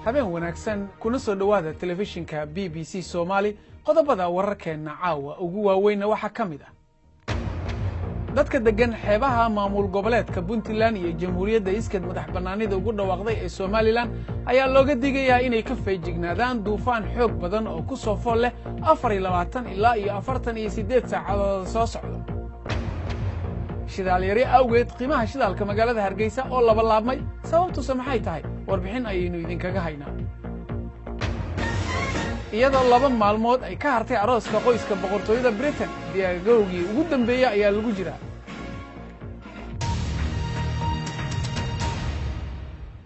Habeen wanaagsan, kuna soo dhowaada telefishinka BBC Soomaali. Qodobada wararkeenna caawa ugu waaweynna waxaa ka mid ah: dadka deggan xeebaha maamul goboleedka Puntland iyo Jamhuuriyadda iskeed madax bannaanida ugu dhawaaqday ee Somalilan ayaa looga digayaa inay ka feejignaadaan duufaan xoog badan oo ku soo fool leh 24 ilaa iyo 48 saacadood soo socda. Shidaalyari awgeed qiimaha shidaalka magaalada Hargeysa oo laba laabmay, sababtuse maxay tahay? Warbixin ayaynu idinkaga haynaa. Iyadoo 2 maalmood ay ka hartay arooska qoyska boqortooyada Britain, diyaargarowgii ugu dambeeyey ayaa lagu jiraa.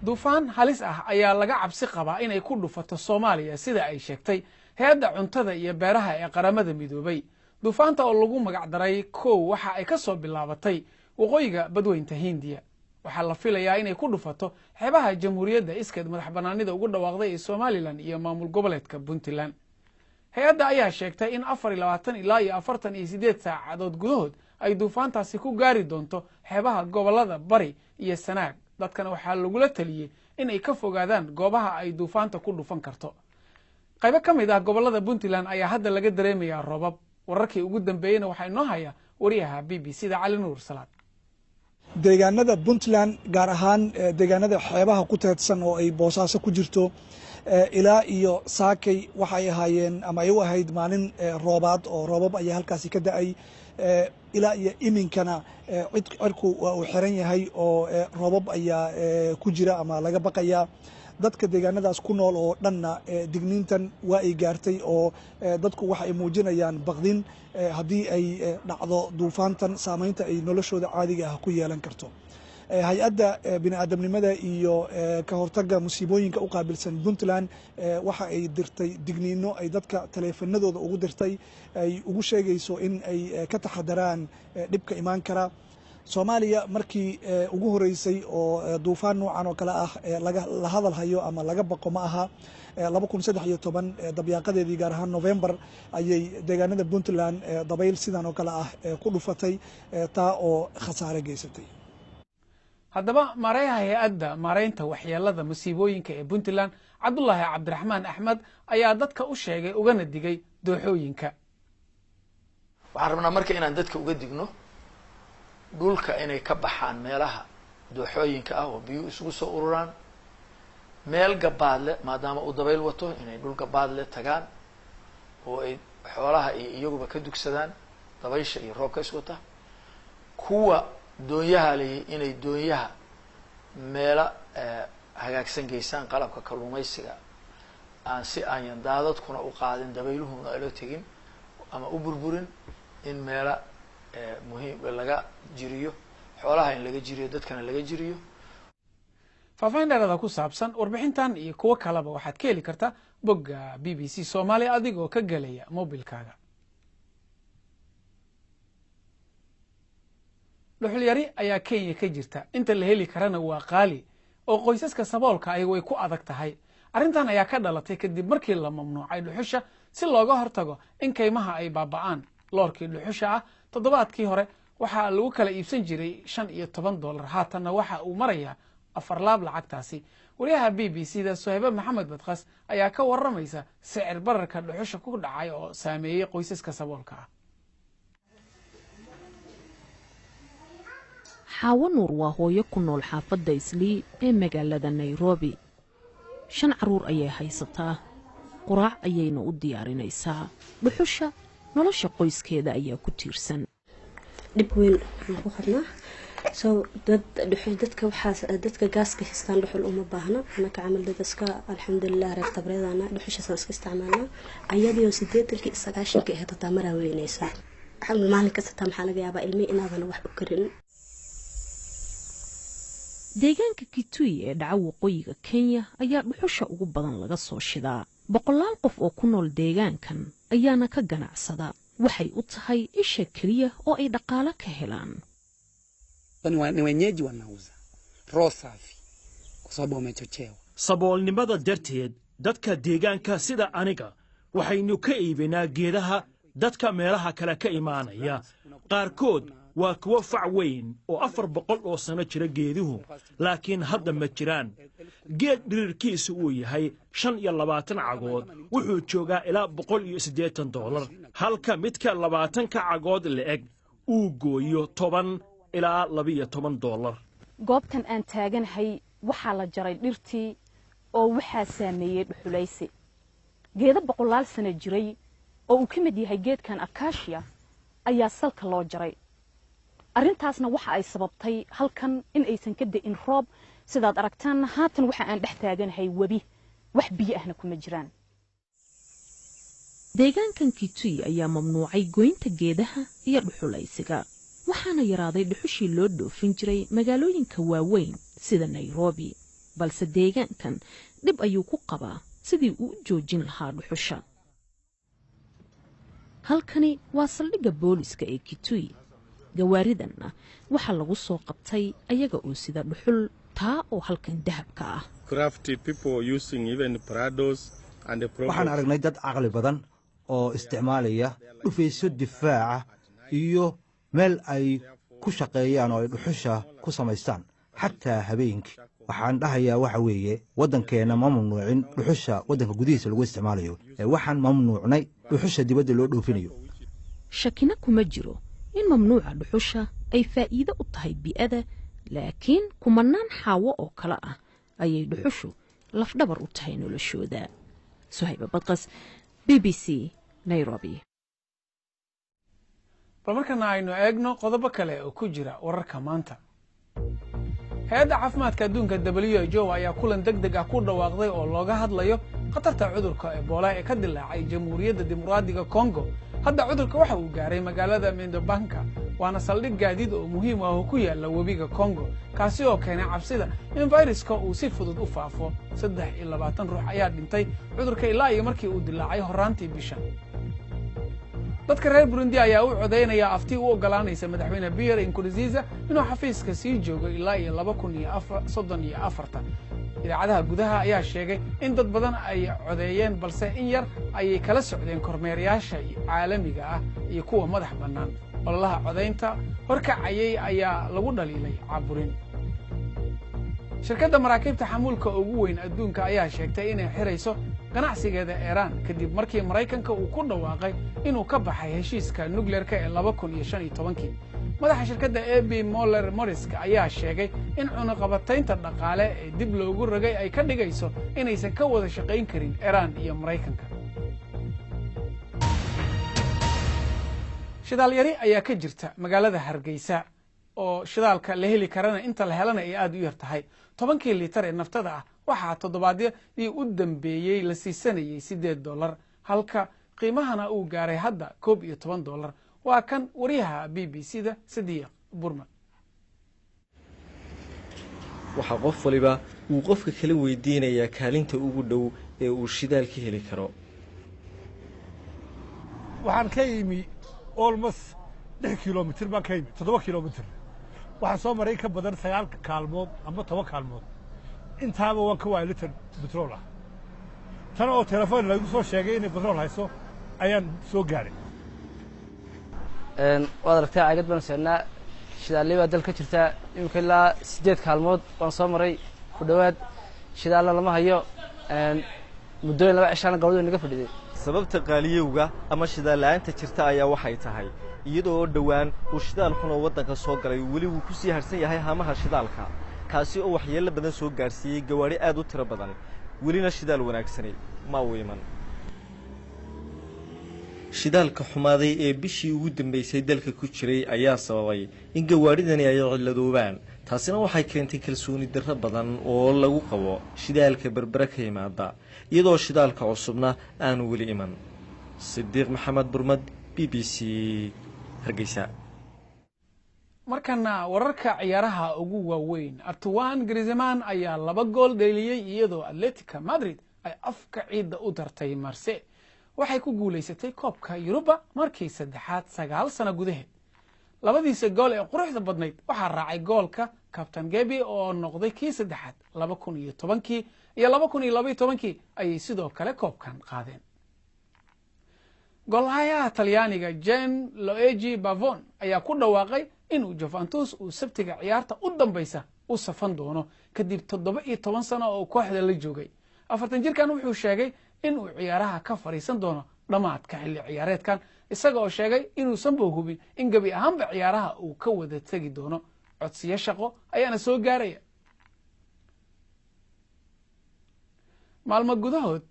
Duufaan halis ah ayaa laga cabsi qabaa inay ku dhufato Soomaaliya, sida ay sheegtay Hay-adda Cuntada iyo Beeraha ee Qaramada Midoobay. Duufaanta oo lagu magac daray Kow waxa ay ka soo bilaabatay waqooyiga Badweynta Hindiya. Waxaa la filayaa inay ku dhufato xeebaha Jamhuuriyadda iskeed madax bannaanida ugu dhawaaqday ee Somalilan iyo maamul goboleedka Puntland. Hay-adda ayaa sheegtay in 24 ilaa iyo 48 saacadood gudahood ay duufaantaasi ku gaari doonto xeebaha gobolada Bari iyo Sanaag. Dadkana waxaa lagula taliyey in ay ka fogaadaan goobaha ay duufaanta ku dhufan karto. Qaybo ka mid ah gobolada Puntland ayaa hadda laga dareemayaa roobab. Wararkii ugu dambeeyeyna waxaa inoo haya wariyaha BBC da, Cali Nuur Salaad. Deegaanada Puntland, gaar ahaan deegaanada xeebaha ku teedsan oo ay Boosaaso ku jirto, ilaa iyo saakay waxay ahaayeen ama ay u ahayd maalin roobaad oo roobab ayaa halkaasi ka da'ay. Ilaa iyo iminkana cirku waa uu xiran yahay oo roobab ayaa ku jira ama laga baqayaa. Dadka deegaanadaas ku nool oo dhanna digniintan waa ay gaartay oo dadku waxa ay muujinayaan baqdin haddii ay dhacdo duufaantan saamaynta ay noloshooda caadiga ah ku yeelan karto. Hay-adda bini'aadamnimada iyo ka hortagga musiibooyinka u qaabilsan Puntland waxa ay dirtay digniino ay dadka taleefanadooda ugu dirtay, ay ugu sheegayso in ay ka taxadaraan dhibka imaan kara. Soomaaliya markii ugu horeysay oo duufaan noocan oo kale ah la hadal hayo ama laga baqo ma aha. 2013 dabyaaqadeedii, gaar ahaan November, ayay deegaanada Puntland dabayl sidan oo kale ah ku dhufatay, taa oo khasaare geysatay. Haddaba, maareeyaha Hay-adda Maareynta Waxyeelada Musiibooyinka ee Puntland, Cabdulaahi Cabdiraxmaan Axmed, ayaa dadka u sheegay ugana digay dooxooyinka. Waxaan rabnaa marka inaan dadka uga digno dhulka inay ka baxaan meelaha dooxooyinka ah oo biyuhu isugu soo ururaan, meel gabaadle maadaama uu dabayl wato inay dhul gabaadle tagaan oo ay xoolaha iyo iyaguba ka dugsadaan dabaysha iyo roobka iswata. Kuwa doonyaha leeyihi inay doonyaha meelo hagaagsan geysaan, qalabka kalluumaysiga aan si aanyan daadadkuna u qaadin, dabayluhuna alo tegin ama u burburin, in meelo muhiim laga jiriyo, xoolaha in laga jiriyo, dadkana laga jiriyo. Faahfaahin dheerada ku saabsan warbixintan iyo kuwo kaleba waxaad ka heli kartaa bogga BBC Soomaaliya adigoo ka gelaya mobilkaaga. Dhuxulyari ayaa Kenya ka jirta, inta la heli karana waa qaali oo qoysaska saboolka ay way ku adag tahay. Arrintan ayaa ka dhalatay kadib markii la mamnuucay dhuxusha si looga hortago in kaymaha ay baaba'aan. Loorkii dhuxusha ah toddobaadkii hore waxaa lagu kala iibsan jiray $15, haatanna waxa uu marayaa afar laab lacagtaasi. Wariyaha BBC da, Suhaybe Maxamed Badkas, ayaa ka waramaysa sicir bararka dhuxusha ku dhacay oo saameeyey qoysaska saboolka ah. Xaawo Nuur waa hooyo ku nool xaafadda Islii ee magaalada Nairobi. Shan carruur ayay haysataa, quraac ayayna u diyaarinaysaa. Dhuxusha nolosha qoyskeeda ayaa ku tiirsan. Dhib weyn aan ku qabnaa. So dad dadka waxaas dadka gaaska haystaan dhuxul uma baahna. Anaka camal dad iska, alxamdulilah, reer tabreedana dhuxushaasaan iska isticmaalnaa. Ayadiyo 80-kii iyo 90-kii ahayd hataa maraa weynaysaa. Maalin kasta taa maxaa laga yaabaa ilmihi inaadan wax u karin. Deegaanka Kitui ee dhaca waqooyiga Kenya ayaa dhuxusha ugu badan laga soo shidaa. Boqolaal qof oo ku nool deegaankan ayaana ka ganacsada. Waxay u tahay isha keliya oo ay dhaqaalo ka helaan. Ni wenyeji wanauza roho safi kwa sababu wamechochewa. Saboolnimada darteed, dadka deegaanka sida aniga waxaynu ka iibinaa geedaha dadka meelaha kale ka imaanaya. Qaarkood waa kuwo fac weyn oo 400 oo sano jira geeduhu, laakiin hadda ma jiraan. Geed dhirirkiisu uu yahay 25 cagood wuxuu joogaa ilaa $180, halka midka 20-ka cagood la'eg uu gooyo $10 ilaa $12. Goobtan aan taaganahay waxaa la jaray dhirtii oo waxaa saameeyey dhuxulaysi. Geedo boqolaal sano jiray oo uu ka mid yahay geedkan acacia ayaa salka loo jaray. Arrintaasna waxa ay sababtay halkan in aysan ka da'in roob. Sidaad aragtaanna, haatan waxa aan dhex taaganahay webi, wax biyo ahna kuma jiraan. Deegaankan Kitui ayaa mamnuucay goynta geedaha iyo dhuxulaysiga, waxaana yaraaday dhuxushii loo dhoofin jiray magaalooyinka waaweyn sida Nairobi. Balse deegaankan dhib ayuu ku qabaa sidii uu u joojin lahaa dhuxusha. Halkani waa saldhigga booliska ee Kitui. Gawaaridanna waxaa lagu soo qabtay ayaga oo sida dhuxul, taa oo halkan dahabka ah. Waxaan aragnay dad caqli badan oo isticmaalaya dhufaysyo difaaca iyo meel ay ku shaqeeyaan oo ay dhuxusha ku samaystaan xataa habeenkii. Waxaan dhahayaa waxa weeye, waddankeenna ma mamnuucin dhuxusha waddanka gudihiisa lagu isticmaalayo, ee waxaan mamnuucnay dhuxusha dibadda loo dhoofinayo. Shakina kuma jiro in mamnuuca dhuxusha ay faa'iido u tahay bi'ada, laakiin kumanaan xaawo oo kale ah ayay dhuxushu lafdhabar u tahay noloshooda. Suhayba Badqas, BBC, Nairobi. Bal markana aynu eegno qodobo kale oo ku jira wararka maanta. Hay-adda caafimaadka adduunka WHO ayaa kulan deg deg ah ku dhawaaqday oo looga hadlayo khatarta cudurka Ebola ee ka dilaacay Jamhuuriyadda Dimuqraadiga Congo. Hadda cudurka waxa uu gaaray magaalada Mbandaaka, waana saldhig gaadiid oo muhiim ah oo ku yaala webiga Congo, kaasi oo keenay cabsida in fayraska uu si fudud u faafo. 23 ruux ayaa dhintay cudurka ilaa iyo markii uu dilaacay horraantii bishan. Dadka reer Burundi ayaa u codaynaya afti u ogolaanaysa Madaxweyne Pierre Nkurunziza inuu xafiiska sii joogo ilaa iyo 2034-ta. Idaacadaha gudaha ayaa sheegay in dad badan ay codeeyeen, balse in yar ayay kala socdeen kormeerayaasha caalamiga ah iyo kuwa madax bannaan. Ololaha codaynta horkacayay ayaa lagu dhaliilay caburin. Shirkadda maraakiibta xamuulka ugu weyn adduunka ayaa sheegtay inay xirayso ganacsigeeda Iiraan kadib markii Maraykanka uu ku dhawaaqay inuu ka baxay heshiiska nukleerka ee 2015-kii. Madaxa shirkadda A.P. Moller Maersk ayaa sheegay in cunaqabataynta dhaqaale ee dib loogu rogay ay ka dhigayso inaysan ka wada shaqayn karin Iiraan iyo Maraykanka. Shidaal yari ayaa ka jirta magaalada Hargeysa, oo shidaalka la heli karana inta la helana ay aada u yar tahay. 10-kii liitar ee naftada ah waxaa toddobaadyadii u dambeeyey la siisanayay $8, halka qiimahana uu gaaray hadda $11. Waa kan wariyaha BBC da, Sadiiq Burman. Waxaa qof waliba uu qofka kala weydiinayaa kaalinta ugu dhow ee uu shidaal ka heli karo. Waxaan ka imi almost 6 kilomitir baan ka imi, 7 kilomitir. Waxaan soo maray in ka badan sagaal kaalmood ama 10 kaalmood. Intaaba waan ka waayay litir betrool ah. Tan oo telefoon lagu soo sheegay inay betrool hayso ayaan soo gaaray. Waad aragtaa, caagad baan socnaa, shidaalli baa dal ka jirtaa. Iminka ilaa siddeed kaalmood waan soo maray ku dhowaad, shidaalna lama hayo. Muddooyin 2 cishaana gawladu naga fadhiday. Sababta qaaliyowga ama shidaal la'aanta jirta ayaa waxay tahay iyadoo oo dhowaan uu shidaal xun oo waddanka soo galay weli wuu ku sii harsan yahay haamaha shidaalka, kaasi oo waxyeello badan soo gaadhsiiyey gawaadhi aad u tiro badan. Welina shidaal wanaagsani ma uu iman. Shidaalka xumaaday ee bishii ugu dambeysay dalka ku jiray ayaa sababay in gawaadhidani ay cilladoobaan. Taasina waxay keentay kalsooni darro badan oo lagu qabo shidaalka Berbere ka yimaada, iyadoo shidaalka cusubna aanu weli iman. Sidiiq Maxamed Burmad, BBC, Hargeysa. Markana wararka ciyaaraha ugu waaweyn. Antoine Griezmann ayaa laba gool dheeliyey iyadoo Atletico Madrid ay afka ciidda u dartay Marseille. Waxay ku guulaysatay koobka Yuruba markii saddexaad 9 sano gudaheed. Labadiisa gool ee quruxda badnayd waxaa raacay goolka kabtan Gebi oo noqday kii saddexaad. 2010kii iyo 2012kii ayay sidoo kale koobkan qaadeen. Goolhayaha Talyaaniga Jen Loegi Bavon ayaa ku dhawaaqay inuu Juventus uu Sabtiga ciyaarta u dambaysa u safan doono kadib 17 sano oo kooxda la joogay. 40 jirkan wuxuu sheegay inuu ciyaaraha ka fadhiisan doono dhammaadka xilli ciyaareedkan, isaga oo sheegay inuusanba hubin in gebi ahaanba ciyaaraha uu ka wada tegi doono. Codsiyo shaqo ayaana soo gaaraya. Maalmo gudahood,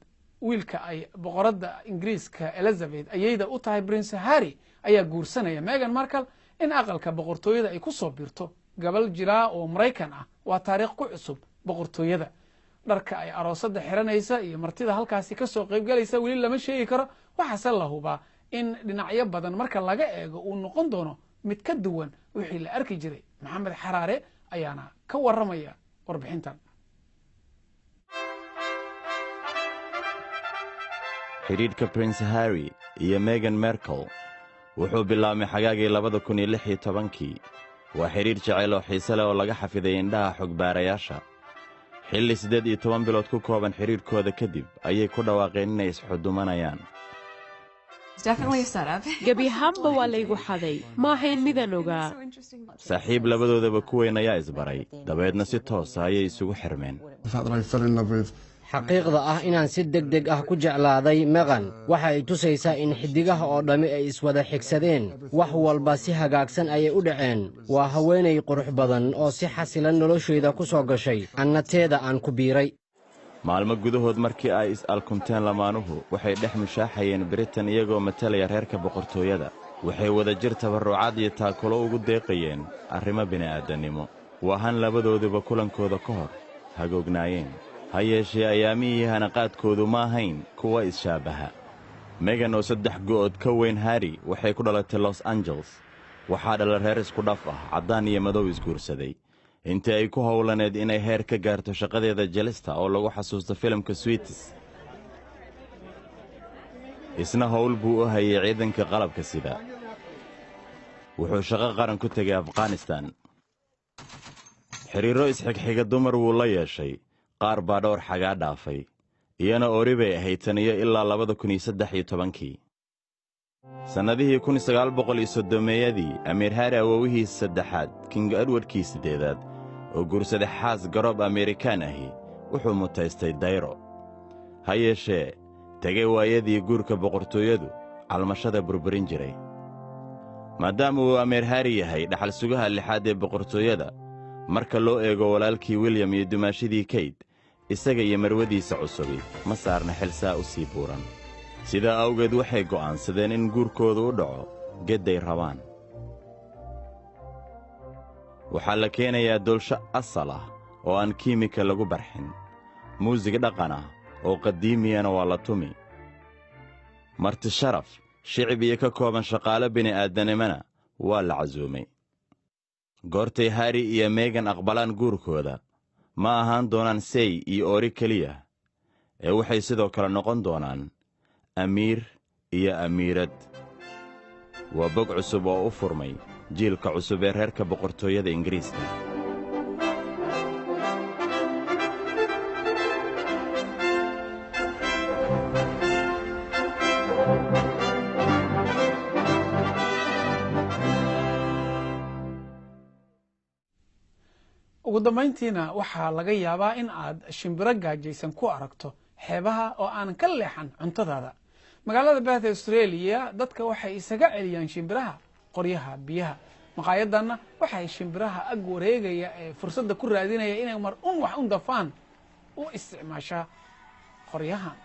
wiilka ay boqoradda Ingiriiska Elizabeth ayayda u tahay, Prince Harry, ayaa guursanaya Megan Markle. In aqalka boqortooyada ay ku soo biirto gabal jiraa oo Maraykan ah waa taariikh ku cusub boqortooyada. Dharka ay aroosada xiranaysa iyo martida halkaasi kasoo qaybgalaysa weli lama sheegi karo, waxaase la hubaa in dhinacyo badan marka laga eego uu noqon doono mid ka duwan wixii la arki jiray. Maxamed Xaraare ayaana ka waramaya warbixintan. Xidhiidhka Prince Harry iyo Megan Merkel wuxuu bilaabmay xagaagii 2016kii. Waa xidhiidh jacayl oo xiise leh oo laga xafiday indhaha xogbaarayaasha. Xilli 18 bilood ku kooban xidhiidhkooda kadib ayay ku dhawaaqeen inay isxudumanayaan. Gebi ahaanba waa laygu xaday, ma ahayn midaan ogaa. Saaxiib labadoodaba ku weyn ayaa isbaray, dabeedna si toosa ayay isugu xirmeen. Xaqiiqda ah inaan si deg deg ah ku jeclaaday Megan waxa ay tusaysaa in xiddigaha oo dhammi ay iswada xigsadeen. Wax walba si hagaagsan ayay u dhaceen. Waa haweenay qurux badan oo si xasilan noloshayda ku soo gashay, annateeda aan ku biiray. Maalmo gudahood markii ay is-alkunteen, lamaanuhu waxay dhex mushaaxayeen Britain iyagoo matalaya reerka boqortooyada. Waxay wadajir tabarrucaad iyo taakulo ugu deeqayeen arrimo bini'aadannimo. Waa han labadooduba kulankooda ka hor hagoognaayeen. Ha yeeshee, ayaamihii hanaqaadkoodu ma ahayn kuwa is-shaabbaha. Megan oo 3 go'ood ka weyn Harry waxay ku dhalatay Los Angeles. Waxaa dhala reer isku dhaf ah, caddaan iyo madow isguursaday. Intii ay ku howlaneed inay heer ka gaarto shaqadeeda jelista oo lagu xasuusto filimka Suits, isna howl buu u hayay ciidanka qalabka sida. Wuxuu shaqo qaran ku tegay Afghanistan. Xidhiirro isxigxiga dumar wuu la yeeshay, qaar baa dhowr xagaa dhaafay. Iyana ori bay ahayd taniyo ilaa 2013kii. Sannadihii 1930meeyadii, Amiir Harry awowihiisa saddexaad, King Edwardkii siddeedaad, oo guursaday xaas garoob Amerikaan ahi, wuxuu mutaystay dayro. Ha yeeshee, tegay waayadii guurka boqortooyadu calmashada burburin jiray. Maadaama uu Amiir Harry yahay dhaxal sugaha lixaad ee boqortooyada marka loo eego walaalkii William iyo dumaashadii Kate, isaga iyo marwadiisa cusubi ma saarna xilsaa u sii buuran. Sidaa awgeed waxay go'aansadeen in guurkoodu u dhaco gedday rabaan. Waxaa la keenayaa doolsho asal ah oo aan kiimika lagu barxin, muusig dhaqan ah oo qadiimiyana waa la tumi, marti sharaf shicib iyo ka kooban shaqaale bini'aadanimana waa la casuumay. Goortay Harry iyo Megan aqbalaan guurkooda, ma ahaan doonaan sey iyo oori keliya ee waxay sidoo kale noqon doonaan amiir iyo amiirad. Waa bog cusub oo u furmay jiilka cusub ee reerka boqortooyada Ingiriiska. Ugu dambayntiina, waxaa laga yaabaa in aad shimbiro gaajaysan ku aragto xeebaha oo aanan ka leexan cuntadaada. Magaalada Perth, Australia, dadka waxay isaga celiyaan shimbiraha qoryaha biyaha. Maqaayadanna waxay shimbiraha ag wareegaya ee fursadda ku raadinaya inay mar un wax un dafaan u isticmaashaa qoryahan.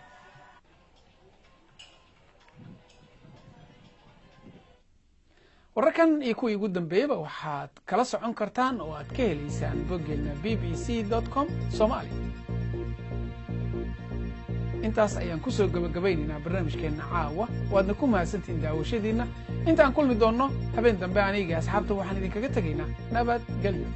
Wararkan iyo kuwii ugu dambeeyeyba waxaad kala socon kartaan oo aad ka helaysaan boggeena bbc.com Soomaali. Intaas ayaan kusoo gebagabaynaynaa barnaamijkeenna caawa. Waadna ku mahadsantihiin daawashadiinna. Intaan kulmi doonno habeen dambe, aniga asxaabta waxaan idinkaga tegaynaa nabadgelyo.